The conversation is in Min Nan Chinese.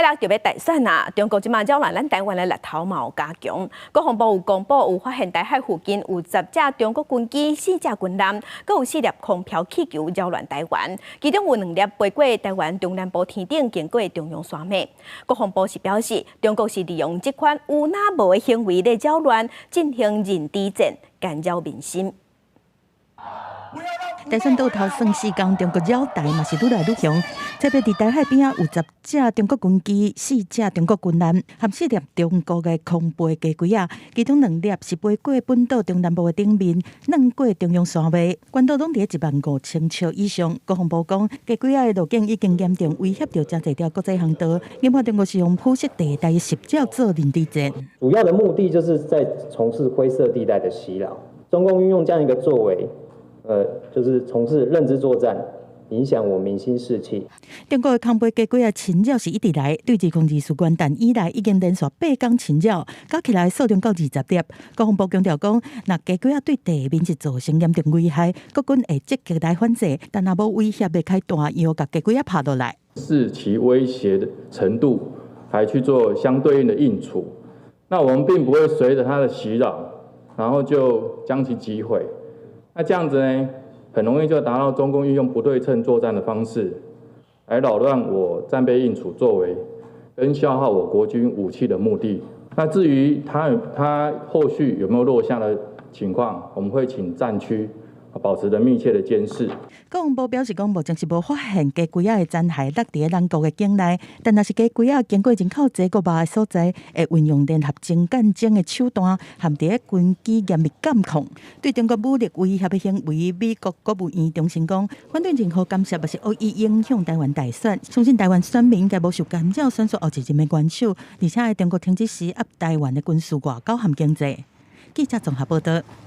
六就欲大選啊！中國這馬擾亂咱台灣的力頭嘛有加強。國防部有公布，有發現台海附近有十架中國軍機、四架軍艦，閣有四粒空飄氣球擾亂台灣。其中有兩粒飛過台灣中南部天頂，經過中央山脈。國防部是表示，中國是利用這款有仔無的行為咧擾亂，進行認知戰，干擾民心。大選倒頭算四工，中國擾台嘛是愈來愈強。特別佇台海邊仔有十架中國軍機、四架中國軍艦，含四粒中國的空飛雞胿仔，其中兩粒是飛過本島中南部的頂面，轉過中央山脈，高度攏佇15,000尺以上。國防部講，雞胿仔的路徑已經嚴重威脅著誠濟條國際航道。研判中國是用灰色地帶襲擾做認知戰。主要的目的就是在從事灰色地帶的襲擾。中共運用這樣一個作為，就是從事認知作戰，影響我民心士氣。中國的空飛雞胿仔侵擾是一直來，對2024元旦以來已經連續八工侵擾，加起來數量到20粒。國防部強調講，若雞胿仔對地面是造成嚴重危害，國軍會積極來反制，但若無威脅會開彈藥共雞胿仔拍落來。視其威脅的程度，來去做相對應的應處。那我們並不會隨着它的襲擾，然後就將其擊毀。那這樣子呢，很容易就達到中共運用不對稱作戰的方式，來擾亂我戰備應處作為，跟消耗我國軍武器的目的。那至於他後續有沒有落下的情況，我們會請戰區保持著密切的監視。國防部表示講，目前是無發現雞胿仔的殘骸落佇咱國的境內，但若是雞胿仔經過人口濟國外的所在，會運用聯合偵檢偵的手段，含佇咧軍機嚴密監控。對中國武力威脅的行為，美國國務院重申講，反對任何干涉，抑是惡意影響台灣大選。相信台灣選民應該無受干擾，選出後一任的元首，而且中國停止施壓台灣的軍事外交和經濟。記者綜合報道。